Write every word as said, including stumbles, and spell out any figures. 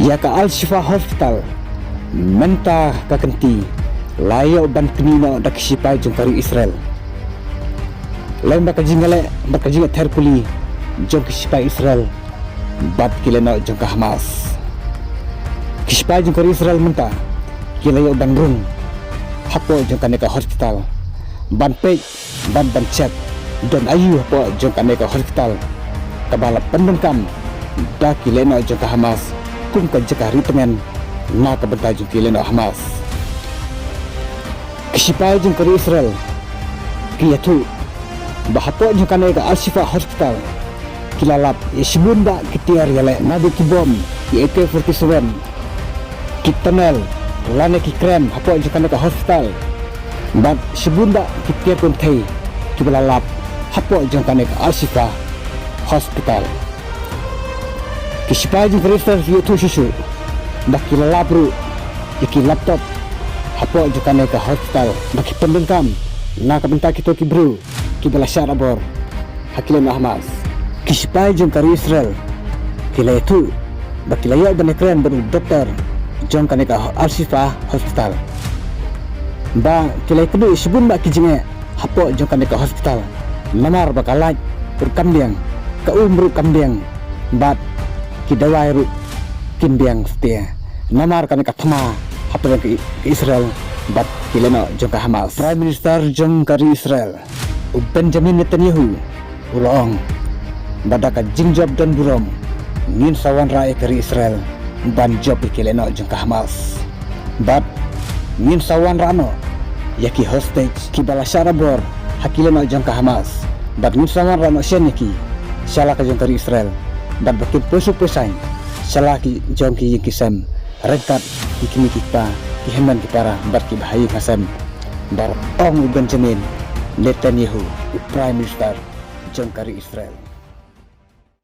Ïa ka Al Shifa Hospital mynta ka kynti la ïoh ban knieh noh da ki shipai jong ka ri Israel. Lem bad ka jingïaleh bad ka jingïather kuli jong ki shipai Israel bad ki lehnoh jong ka Hamas. Ki shipai jong ka ri Israel mynta ki la ïoh ban rung hapoh jong kane ka hospital ban peit bad ban check don aïu hapoh jong kane ka hospital kaba la pyndonkam da ki lehnoh jong ka Hamas kum ka jaka rieh tymmen na ka bynta jong ki lehnoh Hamas. Ki shipai jong ka ri Israel ki ïathuh ba hapoh jong kane ka Al Shifa Hospital ki la lap ïa shibun bah ki tiar ïaleh, naduh ki bom, ki A K forty-seven, ki tunnel lane ki crane hapoh jong kane ka hospital bad shibun bah ki tiar kynthei kiba la lap hapoh jong kane ka Al Shifa Hospital. Ki shipai jong ka ri Israel ki ïathuh shuh shuh ba ki la lap ruh ïa ki laptop hapoh jong kane ka hospital ba ki pyndonkam na ka bynta kito ki briew kiba la shah rabor ha ki lehnoh Hamas. Ki shipai jong ka ri Israel ki la ïathuh ba ki la ïoh ban ïakren bad u doktor jong kane ka Al Shifa Hospital ba ki la ïakynduh ïa shibun bah ki jingeh hapoh jong kane ka hospital namar ba ka light ruh kam biang, ka um ruh kam biang bad ki dawai ruh kim biang satia namar kane ka thma hapdeng ka I-, ka Israel bad ki lehnoh jong ka Hamas. Prime Minister jong ka ri Israel, u Benjamin Netanyahu, u la ong ba da ka jingjop don burom ngin sa wanrah ïa ka ri Israel ban jop ïa ki lehnoh jong ka Hamas. Bad ngin sa wanrah noh ïa ki hostage kiba la shah rabor ha ki lehnoh jong ka Hamas. Bad ngin sa wanrah noh shen ïa ki sha la ka jong ka ri Israel. Bad ba kin poi suk poi saiñ sha la ki jong ki ïing ki sem ryngkat ki kmie ki kpa, ki hynmen ki para bad ki bahaïing hasem. Bad ong u Benjamin Netanyahu, u Prime Minister jong ka ri Israel.